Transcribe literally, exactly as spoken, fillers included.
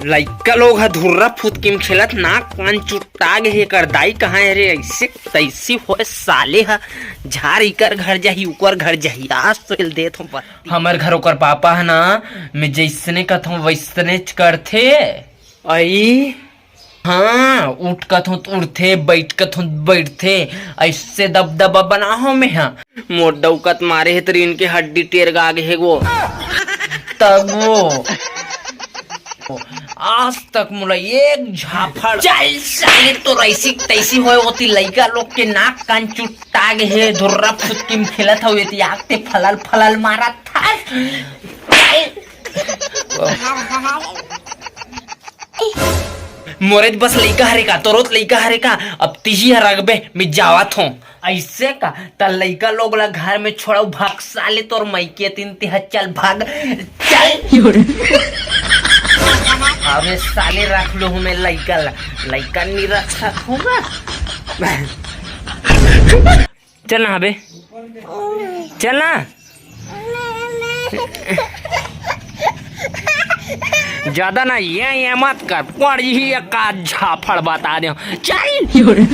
लइका लोग ह धुर्रा फुतकी म खेलत, नाक कान चुट्टा गे हे। एकर दाई कहाँ हे रे? ऐसे तैसी होय साले ह, झार इकर घर जाही, उकर घर जाही। आज तो एल देत हूँ पर हमर घर ओकर पापा ह ना, मैं जैसने कथों वैसनेच करथे। अई हाँ, उठ कथों त उठथे, बैठ कथों त बैठथे, ऐसे दबदबा बना हो मैं हा। मोर डौकत मारे हे त रीन के हड्डी टेरगा गे हे गो। तब वो आज तक मोला एक झापड़। चल साले, तो ऐसी तैसी होय होती, लइका लोग के नाक कान चुट्टा गे हे, धुर्रा फुतकी म खेलत हवे, ती आग ते फलल फलल मारत था। चल। मोरेच बस लइका हरे का, तोरोत लइका हरे का, अब तिही ह रखबे, मैं जावत हूँ। ऐसे का? त लइका लोग ला घर में छोड़ो, भाग साले तोर मइके तीन तिहा, चल भाग, चल। अबे साले रख लो हूँ मैं लइका ला, लइका नहीं रख सकूंगा। चल ना अबे, चल ना। ज्यादा ना ये, ये मत कर, पड़ ही एक आध झापड़ बता दे। चल।